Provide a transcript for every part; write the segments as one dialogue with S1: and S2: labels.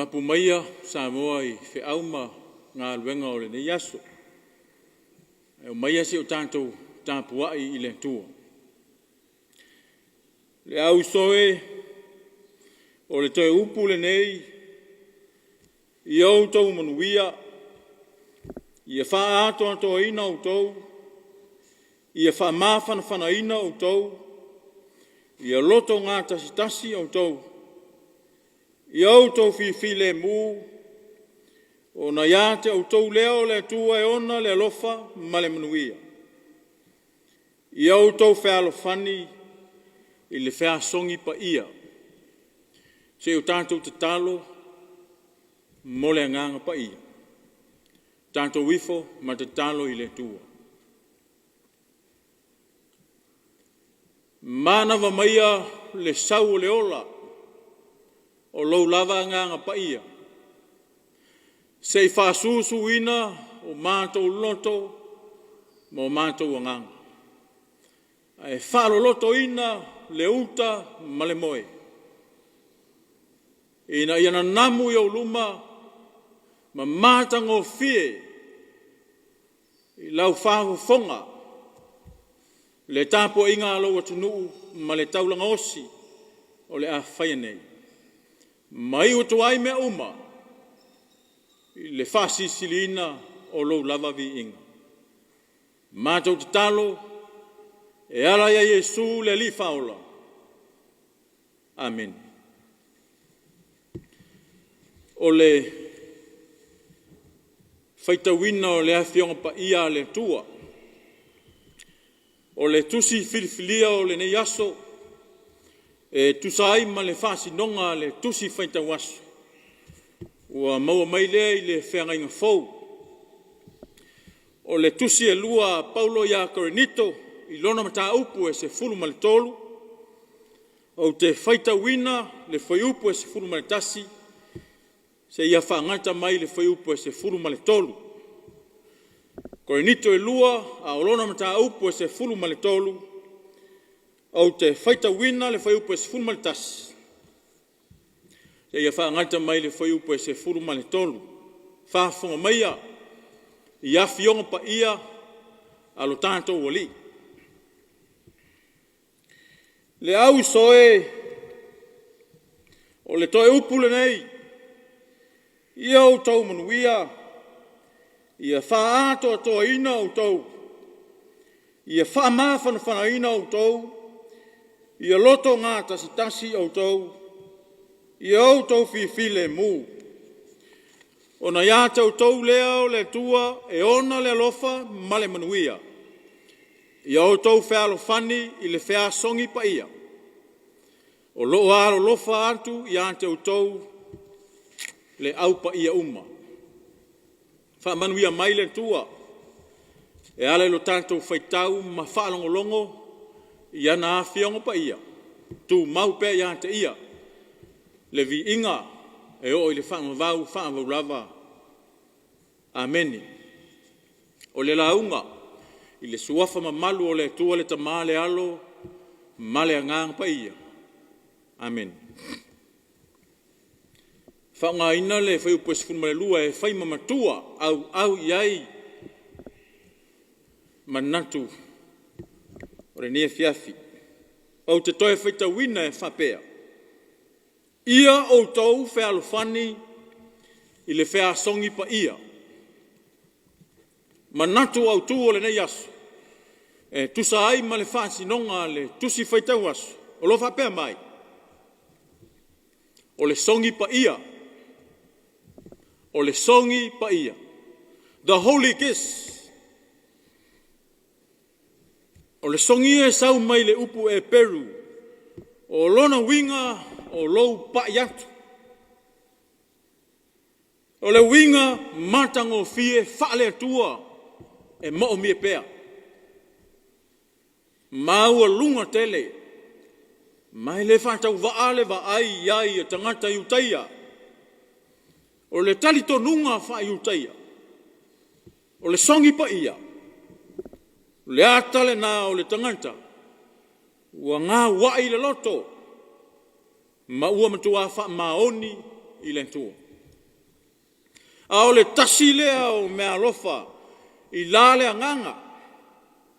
S1: Mapu maia Samoa i feau ma galuega o lenei aso. E aumaia se i o tatou tapuai i le Atua. Le au soe, o le toe upu lenei, ia outou manuia, ia faaatoatoaina outou, ia faamafanafanaina outou, ia lotogatasitasi outou, ia outou fifilemu, ona ia te outou lea o le Atua e ona le alofa ma le manuia. Ia outou fealofani i le feasogi paia. Se i o tatou tatalo mo le Agaga Paia. Tatou ifo ma tatalo i le Atua. Manava maia le sau o le ola o lou lava Agaga Paia, se i faasusuina o matou loto ma o matou agaga, ae faalolotoina le uta ma le moe, ina ia nanamu i ou luma ma matagofie i lau faafofoga le tapuaiga a lou atunuu ma le taulaga osi o le a faia nei, ma iu atu ai mea uma i le faasilisiliina o lou lava viiga. Matou tatalo e ala ia Iesu le Alii Faaola. Amene. O le faitauina o le Afioga Paia a le Atua, o le Tusi filifilia o lenei aso e tusa ai ma le faasinoga a le Tusi Faitau Aso, ua maua mai lea i le Feagaiga Fou. O le Tusi e lua a Paulo ia Korinito i lona mataupu e 13, ou te faitauina le fuaiupu e 11 seia faagata mai le fuaiupu e 13. Korinito 2, a o lona mataupu e 13, ou te faitauina le fuaiupu e 11 seia faagata mai le fuaiupu e 13. Faafofoga maia i Afioga Paia a lo tatou Alii. Le au soe, o le toe upu lenei, ia outou manuia, ia faaatoatoaina outou, ia faamafanafanaina outou, ia lotogatasitasi outou, ia outou fifilemu, ona ia te outou lea o le Atua e ona le alofa ma le manuia. Ia outou fealofani i le feasogi paia, o lo o alolofa atu ia te outou le au paia uma. Faamanuia mai le Atua e ala i lo tatou faitau ma faalogologo i ana Afioga Paia, tumau pea ia te Ia le viiga e oo i le faavavau faavavau lava. Amene. O le lauga i le Suafa mamalu o le Atua le Tama le Alo ma le Agaga Paia. Amene. Faaaogaina le fuaiupu 12 e fai ma matua auau i ai manatu o lenei afiafi. Ou te toe faitauina e faapea: Ia outou fealofani i le feasogi paia. Manatu autu o lenei aso e tusa ai ma le faasinoga a le Tusi Faitau Aso o lo o faapea mai: O le sogi paia, o le sogi paia. The Holy Kiss. O le sogia e sau mai le upu Eperu, o lona uiga o lou pai atu. O le uiga matagofie faale-Atua e moomia pea. Maualuga tele, ma e le faatauvaa le vaai i ai a tagata Iutaia. O le talitonuga faa-Iutaia, o le sogi paia, o le ata lena o le tagata ua gauai le loto ma ua matua faamaoni i le Atua. A o le tasi lea o meaalofa i la le agaga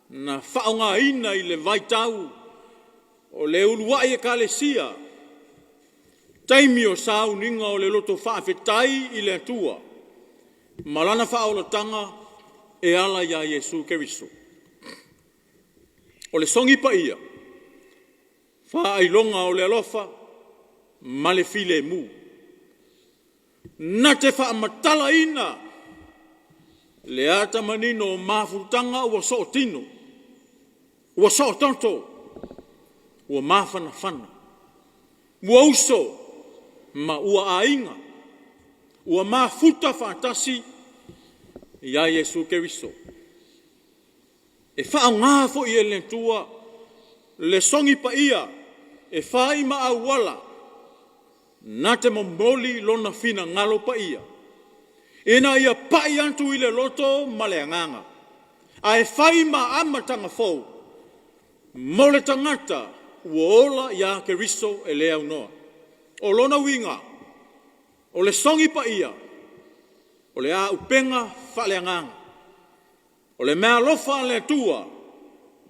S1: na faaaogaina i le vaitau o le uluai ekalesia, taimi o sauniga o le loto faafetai i le Atua ma lana faaolataga e ala ia Iesu Keriso. O le sogi paia, faailoga o le alofa ma le filemu, na te faamatalaina le ata manino o mafutaga ua sootino, ua soototo, ua mafanafana, ua uso ma ua aiga, ua mafuta faatasi ia Iesu Keriso. E faaaoga foi e le Atua le sogi paia e fai ma auala na te momoli lona finagalo paia, ina ia pai atu i le loto ma le agaga, ae fai ma amataga fou mo le tagata ua ola ia Keriso e le aunoa. O lona uiga, o le sogi paia, o le auupega faaleagaga. O le meaalofa a le Atua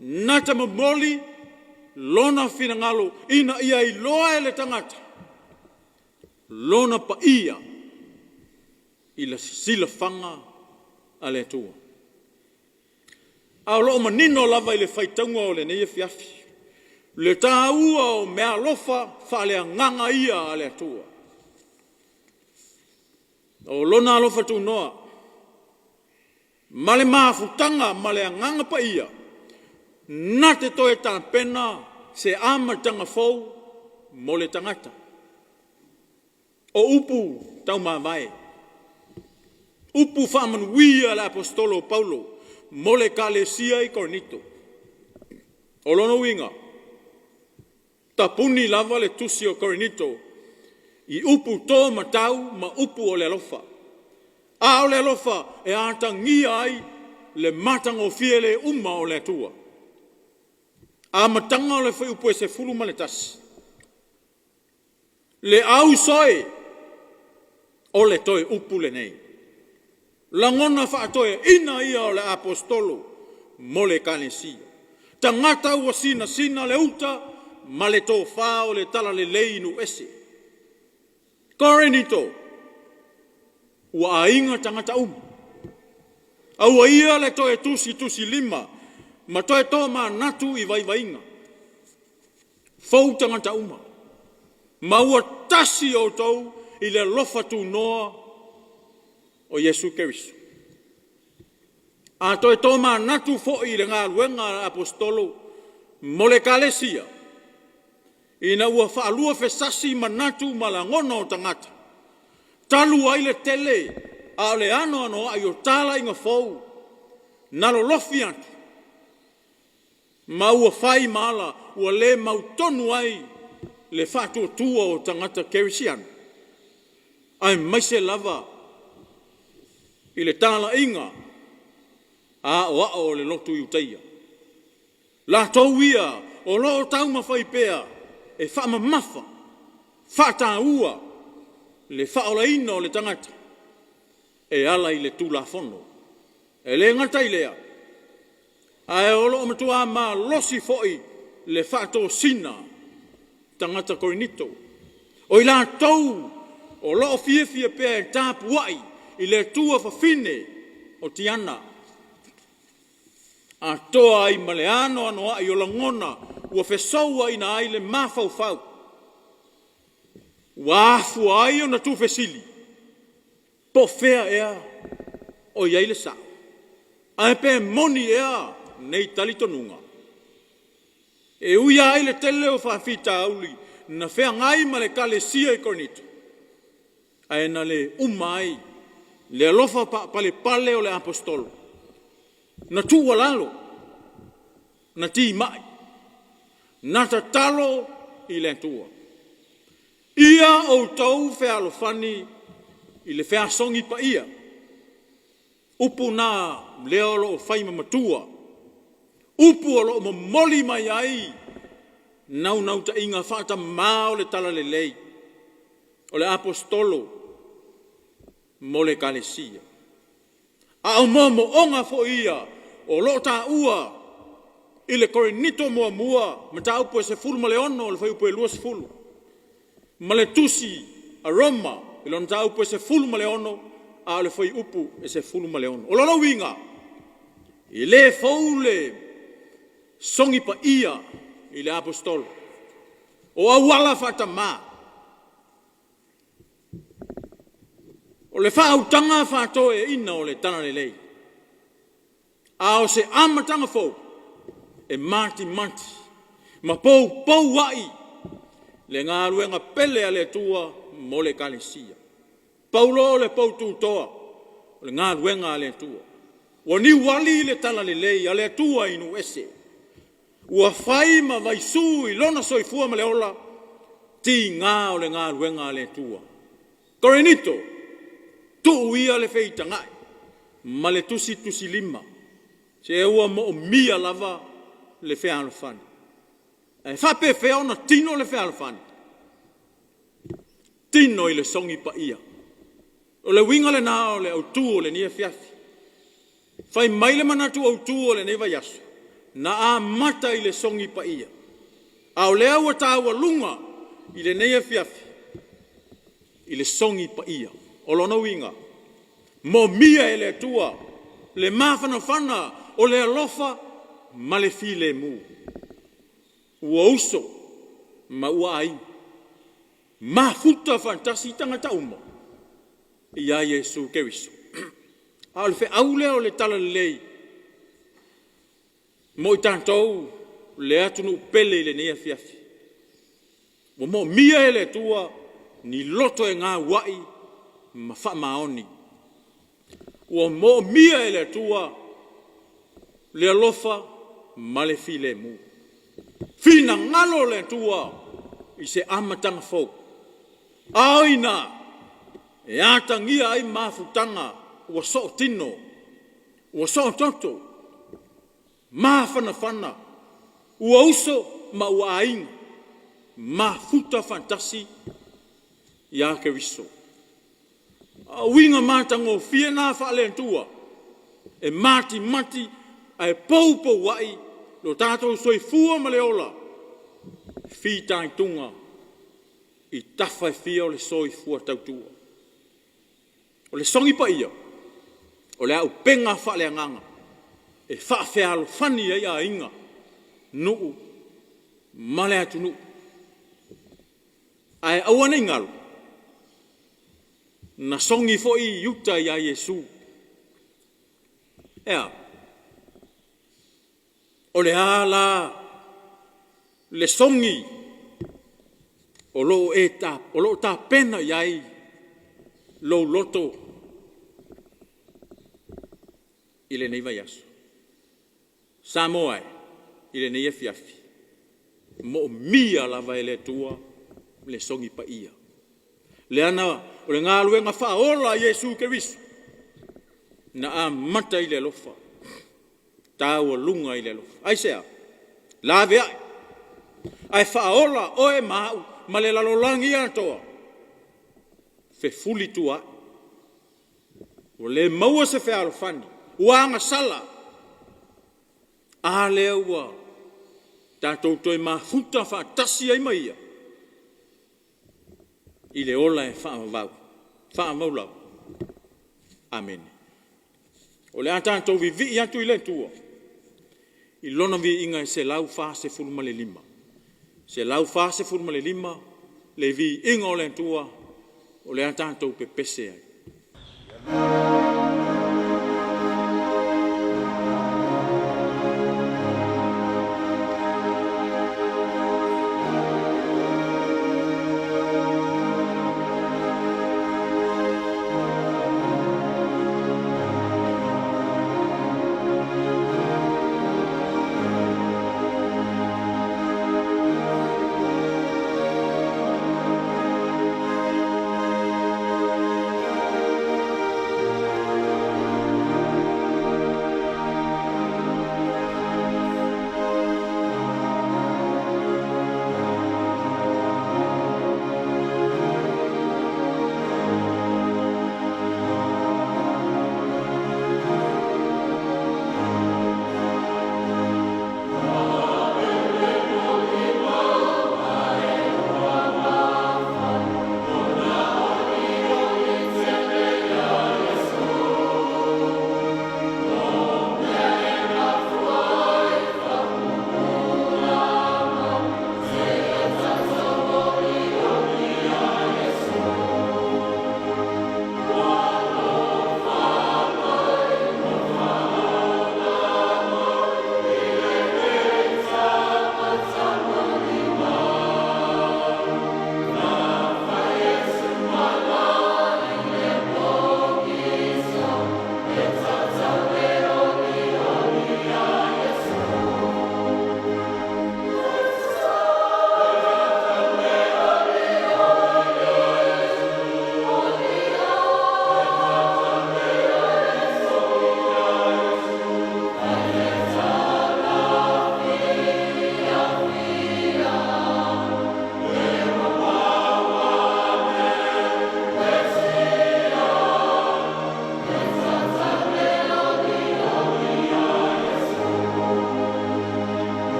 S1: na te momoli lona finagalo ina ia iloa e le tagata lona paia i le silafaga a le Atua. A o lo o manino lava i le faitauga o lenei afiafi le taua o meaalofa faaleagaga ia a le Atua. O Lona alofa tunoa ma le mafutaga ma le Agaga Paia na te toe tapena se amataga fou mo le tagata. O upu taumavae, upu faamanuia a le Aposetolo o Paulo mo le ekalesia i Korinito. O lona uiga, tapuni lava le tusi o Korinito i upu to matau ma upu o le alofa. A o le alofa e atagia ai le matagofie le uma o le Atua. Amataga o le Fuaiupu 11, le ausoe, o le toe upu lenei. Lagona faatoeaina ia o le Aposetolo mo le Ekalesia. Tagata ua sinasina le uta ma le tofa o le talalelei i nuu ese. Korinito, ua aiga tagata uma. Aua ia le toe tusitusilima ma toe tomanatu i vaivaiga, fou tagata uma, ma ua tasi outou i le alofa tunoa o Iesu Keriso. A toe tomanatu foi i le galuega a le Aposetolo mo le Ekalesia, ina ua faaluafesasi manatu ma lagona o tagata, talu ai le tele a o le anoanoai o talaiga fou na lolofi atu ma ua fai ma ala ua le mautonu ai le faatuatua o tagata kerisiano, aemaise lava i le talaiga aoao o le lotu Iutaia. Latou ia o lo o taumafai pea e faamamafa, faataua le faaolaina o le tagata e ala i le Tulafono. E le gata i lea, ae o lo o matua malosi foi le faatosina tagata Korinito. O i latou o lo o fiafia pea e tapuai i le atua fafine o Tiana, atoa ai ma le anoanoai o lagona ua fesouaina ai le mafaufau, ua afua ai ona tuufesili, po o fea ea o i ai le sao? Ae pe moni ea nei talitonuga? E ui lava i le tele o faafitauli na feagai ma le Ekalesia i Korinito, ae na le uma ai le alofa faapalepale o le Aposetolo, na tuualalo, na timai, na tatalo i le Atua, “Ia outou fealofani i le feasogi paia.” Upu na lea o lo o fai ma matua, upu o lo o momoli mai ai naunautaiga faatamā o le talalelei. O le Aposetolo. mo le Ekalesia. A o moomooga foi ia o lo o taua i le Korinito muamua mataupu e 16 i le fuaiupu e 20, ma le tusi a Roma i lona mataupu e 16 a o le fuaiupu e 16. O lona uiga, e le fou le sogi paia i le Aposetolo, o auala faatama, o le faautaga faatoeaina o le Talalelei, a o se amataga fou e matimati ma poupou ai le galuega pele a le Atua mo le Ekalesia. Pau loa o le poututoa o le galuega a le Atua. Ua niuali le talalelei a le Atua i nuu ese, ua fai ma vaisu i lona soifua ma le ola, tiga o le galuega a le Atua. Korinito, tuu ia le feitagai ma le tusitusilima, se ua moomia lava le fealofani. Ae faapefea ona tino le fealofani? Tino i le sogi paia. O le uiga lena o le autu o lenei afiafi. Fai mai le manatu autu o lenei vaiaso, na amata i le sogi paia, a o lea ua taualuga i lenei afiafi i le sogi paia. O lona uiga, moomia e le Atua le mafanafana o le alofa ma le filemu. Ua uso ma ua aiga, mafuta faatasi tagata uma ia Iesu Keriso. A o le feau lea o le Talalelei mo i tatou le atunuu pele i lenei afiafi. Ua moomia e le Atua ni loto e gauai ma faamaoni. Ua moomia e le Atua le alofa ma le filemu. Finagalo le Atua i se amataga fou. A o i ina e atagia ai mafutaga ua sootino, ua soototo, mafanafana, ua uso ma ua aiga, mafuta faatasi ia Keriso. O uiga matagofie na faale-Atua e matimati ae poupou ai lo tatou soifua ma le ola fitaituga i tafa e fia o le soifua tautua. O le sogi paia, o le auupega faaleagaga e faafealofani ai aiga, nuu ma le atunuu. Ae aua ne i galo, na sogi foi Iuta ia Iesu. E a? O le a la le sogi o lo o tapena i ai lou loto i lenei vaiaso? Samoa e, i lenei afiafi, e moomia lava e le Atua le sogi paia, leaga o le galuega faaola a Iesu Keriso na amata i le alofa, taualuga i le alofa. Aisea? Laveai, ae faaola oe ma au ma le lalolagi atoa, fefulisai. Ua le maua se fealofani, ua agasala. A lea ua tatou toe mafuta faatasi ai ma Ia i le ola e faavavau, faavavau lava. Amene. O le a tatou vivii atu i le Atua i Lona viiga e 145. E 145 le viiga o le Atua o le a tatou pepese ai.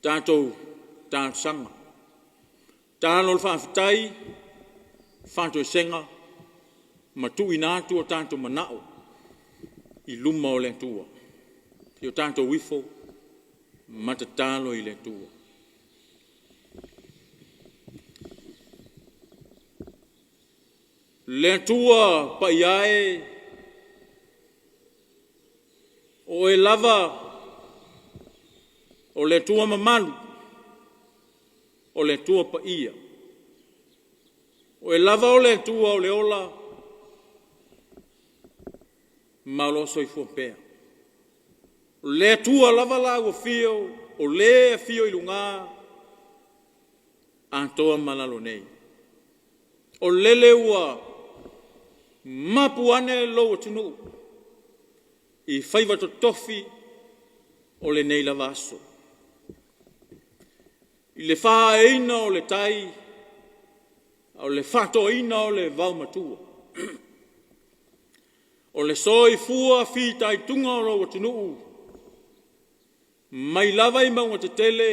S1: Tatou talosaga, tatalo le faafetai, faatoesega ma tuuina atu o tatou manao i luma o le Atua. Se i o tatou ifo ma tatalo i le Atua. Le Atua Paia e, o Oe lava o le Atua mamalu, o le Atua paia, o Oe lava o le Atua o le ola ma o lo o soifua pea. O le Atua lava la ua afio, o Le afio i luga atoa ma lalo nei. O lele ua mapu ane lou atunuu i faiva totofi o lenei lava aso, i le faaeina o le tai a o le faatoaina o le vaomatua. O le soifua fitaituga o lou atunuu mai lava i mauga tetele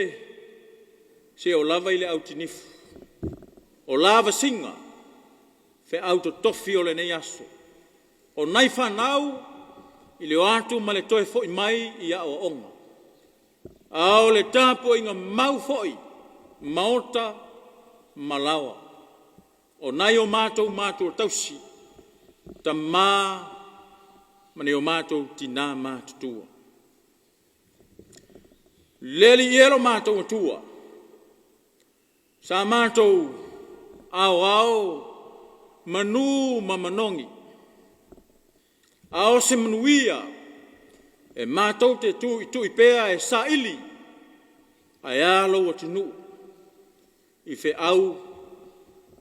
S1: seia oo lava i le autinifu. O lavasiga, feau totofi o lenei aso, o nai fanau i le o atu ma le toe foi mai i aoaoga, a o le tapuaiga mau foi i maota ma laoa o nai o matou matua tausi, tama ma nai o matou tina matutua. Le Alii e lo matou Atua, sa matou aoao manu ma manogi, a o se manuia e matou te tuitui pea e saili ae a lou atunuu i feau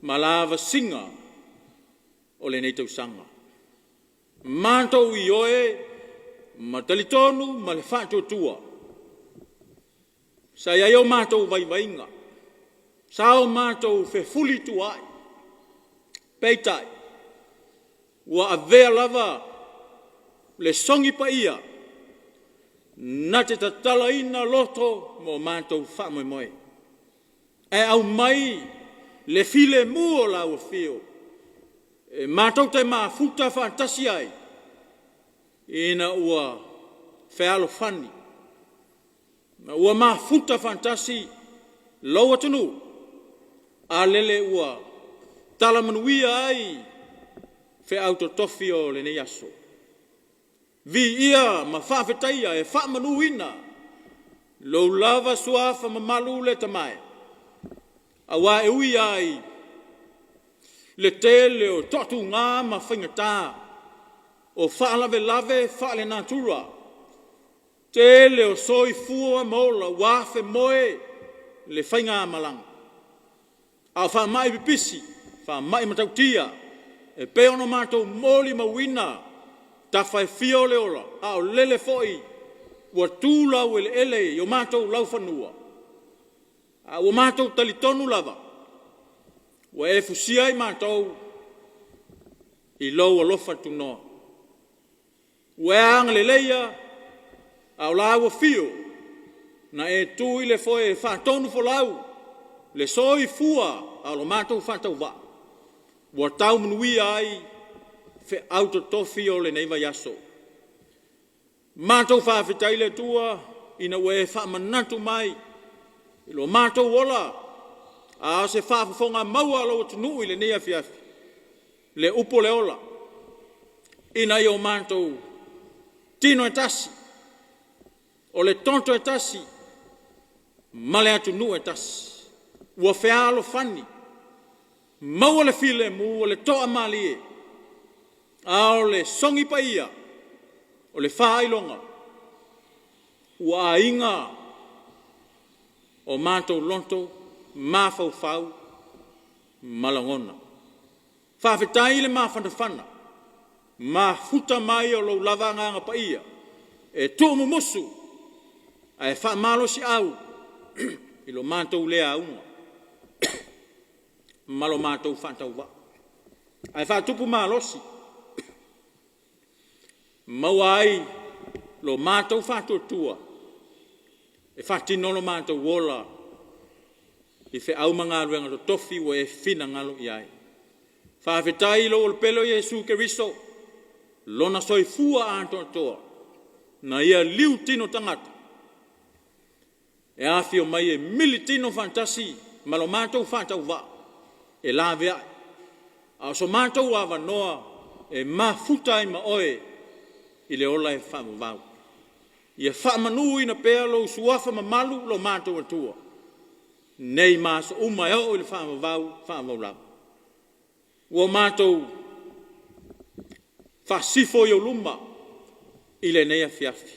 S1: ma lavasiga o lenei tausaga. Matou ioe ma talitonu ma le faatuatua, sa i ai o matou vaivaiga, sa o matou fefulituaai, peitai ua avea lava le sogi paia na te tatalaina loto ma o matou faamoemoe, ae aumai le filemu o lau Afio e matou te mafuta faatasi ai ina ua fealofani, ma ua mafuta faatasi lou atunuu. A lele ua tala manuia ai feau totofi o lenei aso. Viia ma faafetaia e faamanuina lou lava Suafa mamalu le Tama e, aua e ui lava i le tele o toatuga ma faigata, o faalavelave faalenatura, tele o soifua ma ola ua afemoe le faigamalaga, a o faamai pipisi, faamai matautia e pei ona matou molimauina tafa e fia o le ola, a o lele foi ua tu laueleele i o matou laufanua, a ua matou talitonu lava, ua e fusia i matou i lou alofa tunoa. Ua e agaleleia a o la ua afio na e tu i le foe e faatonufolau le soifua a o lo matou faatauvaa ua tau manuia ai feau totofi o lenei vaiaso. Matou faafetai i le Atua ina ua e faamanatu mai i lo matou ola, a o se faafofogamaua a lou atunuu i lenei afiafi, le upu o le ola, ina ia o matou tino e tasi, o le toto e tasi ma le atunuu e tasi, ua fealofani, maua le filemu, o le toamalie, a o le sogi paia, o le faailoga ua aiga o matou loto, mafaufau ma lagona. Faafetai le mafanafana, mafuta mai o lou lava Agaga Paia e tuumumusu ae faamalosiau i lo matou le auga ma lo matou faatauvaa, ae faatupu malosi, maua ai lo matou faatuatua. E faatino lo matou ola i feau ma galuega totofi ua e finagalo i ai. Faafetai i lou Alo Pele o Iesu Keriso, lona soifua atoatoa na ia liutino tagata e afio mai e militino faatasi ma lo matou faatauvaa e laveai, a o so matou avanoa e mafuta ai ma oe i le ola e faavavau. Ia faamanuina pea lou Suafa mamalu lo matou Atua, nei ma aso uma e oo i le faavavau faavavau lava. Ua matou faasifo i ou luma i lenei afiafi,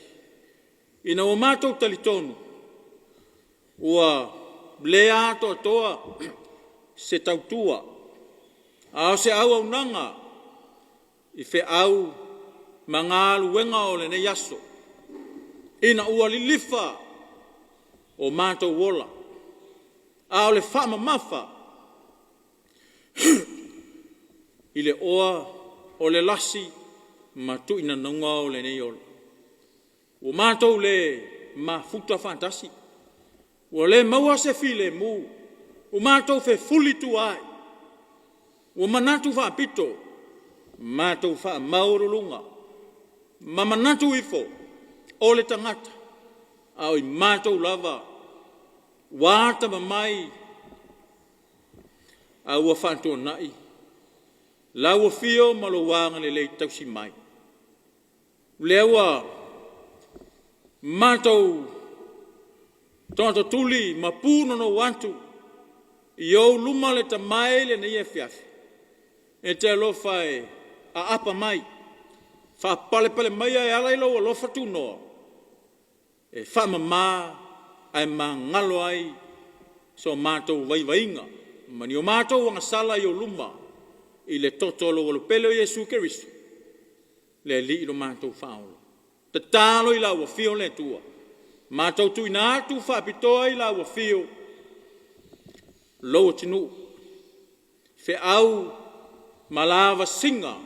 S1: ina ua matou talitonu ua le atoatoa se tautua, a o se auaunaga i feau ma galuega o lenei aso, ina ua lilifa o matou ola, a o le faamamafa i le oa o le lasi ma tuuina o lenei ola. Ua matou le mafuta faatasi, ua le maua se filemu, ua matou fefulituaai, ua manatu faapito, matou faamaualuluga ma manatu ifo o le tagata, a o i matou lava ua atamamai a ua faatuanai lau Afio ma lou agalelei tausi mai. O lea ua matou toatotuli ma punonou atu i ou luma le taMae i lenei afiafi, e te alofa e aapa mai, faapalepale maia e ala i lou alofa tunoa e faamama ae magalo ai so matou vaivaiga ma ni o matou agasala i ou luma i le toto o lou Alo Pele o Iesu Keriso le Alii lo matou Faaola. Tatalo i lau Afio le Atua, matou tuuina atu faapitoa i lau Afio lou atunuu, feau ma lavasiga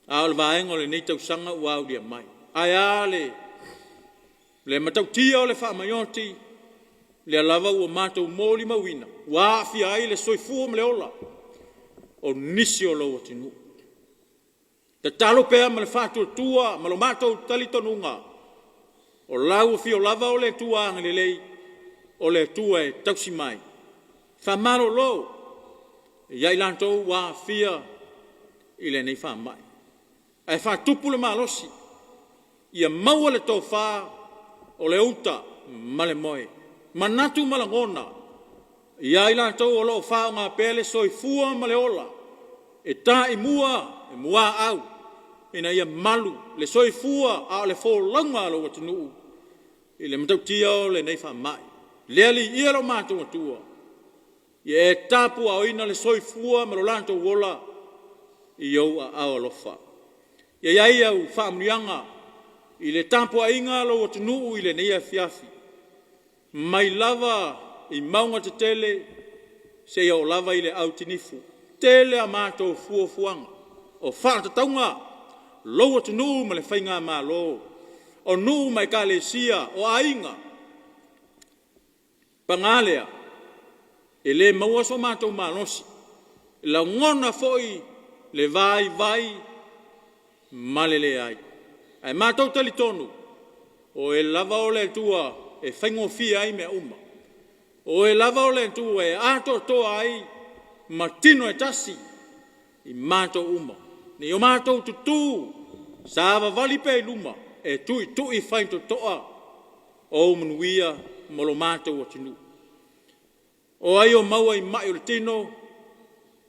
S1: a o le vaega o lenei tausaga ua aulia mai. Ae a le matautia o le faamai oti, lea lava ua matou molimauina ua aafia ai le soifua ma le ola o nisi o lou atunuu. Tatalo pea ma le faatuatua ma lo matou talitonuga, o lau Afio lava o le Atua agalelei, o le Atua e tausi mai. Famalolo ia i latou ua aafia i lenei faamai, ae faatupu le malosi ia maua le tofa o le uta ma le moe, manatu ma lagona ia i latou o lo o faaaoga pea le soifua ma le ola e taimua e muaau ina ia malu le soifua a o le folauga a lou atunuu i le matautia o lenei faamai. Le Alii ia lo matou Atua, ia e tapuaaoina le soifua ma lo latou ola i ou aao alofa. Ia i ai au faamanuiaga i le tapuaiga a lou atunuu i lenei afiafi, mai lava i mauga tetele seia oo lava i le autinifu. Tele a matou fuafuaga, o faatatauga lou atunuu ma le Faigamalo, o nuu ma ekalesia, o aiga. Paga lea, e le maua so matou malosi, e lagona foi le vaivai ma le leai. Ae matou talitonu, o Oe lava o le Atua e faigofie ai mea uma. O Oe lava o le Atua e atoatoa ai ma tino e tasi i matou uma. Ne i o matou tutu savavali pea i luma e tuitui faitotoa ou manuia mo lo matou atunuu. O ai o maua i mai o le tino,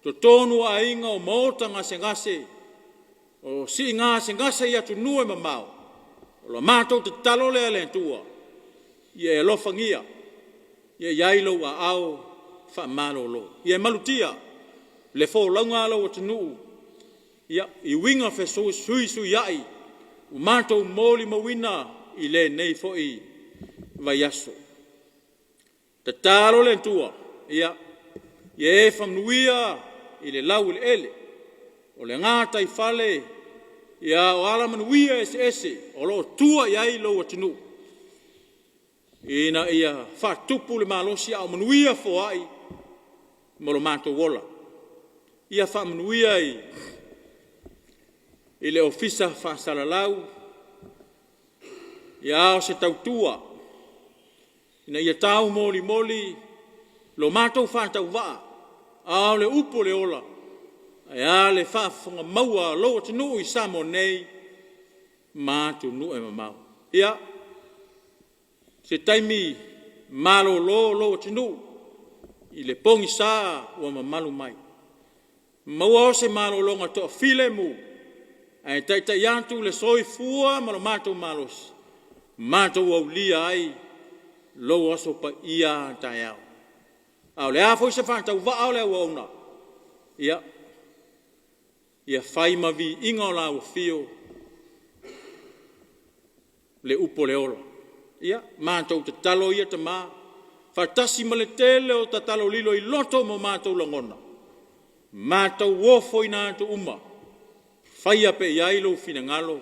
S1: totonu o aiga, o maota gasegase, o siigasegase i atunuu e mamao, o la matou tatalo lea le Atua, ia e alofagia ia i ai lou aao faamalolo. Ia e malutia le folauga a lou atunuu i uiga fesuisuiai ua matou molimauina i lenei foi vaiaso. Tatalo le Atua, ia e faamanuia i le laueleele o le gataifale o alamanuia eseese o lo o tua i ai lou atunuu. ina ia faatupu le malosi a o manuia foai mo lo matou ola. Ia faamanuia i le Ofisa Faasalalau, a o se tautua ina ia taumolimoli lo matou faatauvaa, a o le upu o le ola, ae a le faafofoga maua a lou atunuu i Samoa nei ma atunuu e mamao. Ia, se taimi malolo lou atunuu i le pogisa ua mamalu mai, maua se malologa toafilemu ae taitai atu le soifua ma lo matou malosi matou aulia ai lou Aso Paia a taeao. A o le a foi se faatauvaa o le auauna, ia fai ma viiga o lau afio le upu o le ola. Ia, matou tatalo ia Tama, faatasi ma le tele o tatalo lilo i loto ma o matou lagona, matou ofoina atu uma, faia pea i ai lou finagalo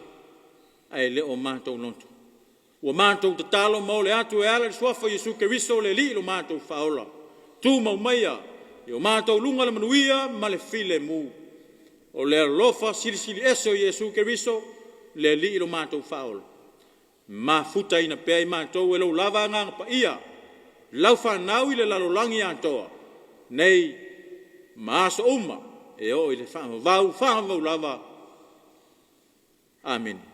S1: ae le o matou loto. Ua matou tatalo ma ole atu e ala i le Suafa o Iesu Keriso o le Alii lo matou Faaola, tumau maia i o matou luga le manuia ma le filemu. O le alofa silisili ese o Iesu Keriso le Alii lo matou Faaola, mafutaina pea i matou e lou lava Agaga Paia, lau fanau i le lalolagi atoa, nei ma aso uma e oo i le faavavau faavavau lava. Amene.